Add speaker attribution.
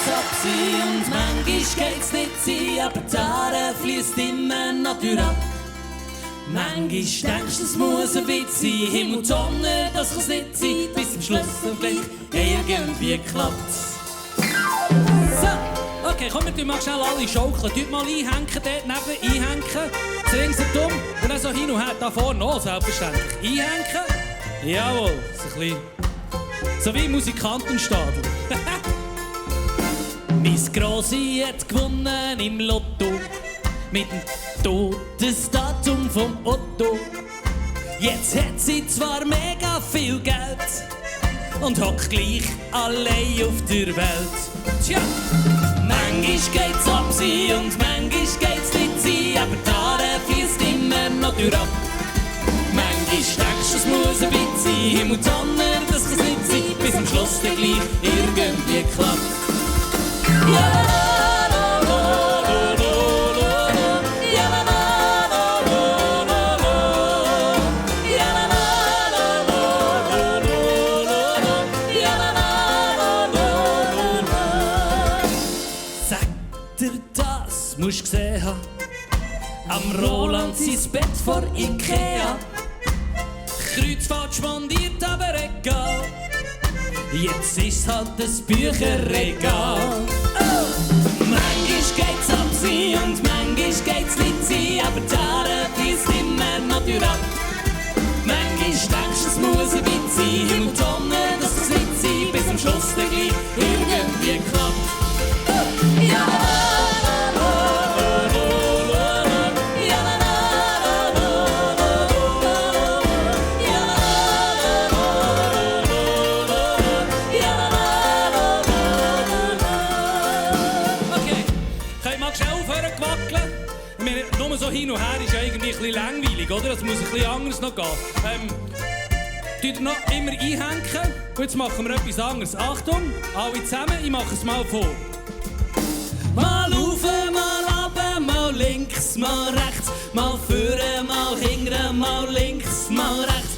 Speaker 1: geht's ab sie und manchmal geht's nicht sie, aber die Aare fließt immer natürlich. Manchmal denkst du, es muss ein Witz sein, Himmel und Sonne, das kann's nicht sein, bis zum Schluss dann gleich irgendwie klappt's. So, okay, komm, wir mal schnell alle schaukeln, tut mal einhängen, dort neben einhängen, das Ring sind dumm und dann so hin und her, da vorne auch selbstverständlich. Einhängen, jawohl, so ein bisschen, so wie Musikantenstadel. Miss Grossi hat gewonnen im Lotto mit dem Todesdatum vom Otto. Jetzt hat sie zwar mega viel Geld und hockt gleich allein auf der Welt. Tja, manchmal geht's ab sie und manchmal geht's nicht sie, aber die Aare fließt immer noch durch ab. Manchmal denkst du, es muss ein Witz sein, Himmel und Sonne, das kann's nicht sein, bis am Schluss dann gleich irgendwie klappt. Ja. Musst gesehen haben, am Roland sein Bett vor Ikea. Kreuz falsch montiert, aber egal. Jetzt ist halt das Bücherregal. Oh! Manchmal geht's ab sie und manchmal geht's nicht sie, aber die Aare fließt immer noch durch ab. Manchmal denkst du, es muss ein Witz sein, Himmel und Sonne, das kann's nicht sein, bis am Schluss dann gleich irgendwie klappt. Oh! Ja! Nur so hin und her ist eigentlich ein bisschen langweilig, oder? Das muss ein bisschen anders noch gehen. Tut noch immer einhängen und jetzt machen wir etwas anderes. Achtung, alle zusammen, ich mache es mal vor. Mal rauf, mal runter, mal links, mal rechts, mal vorne, mal hinten, mal links, mal rechts.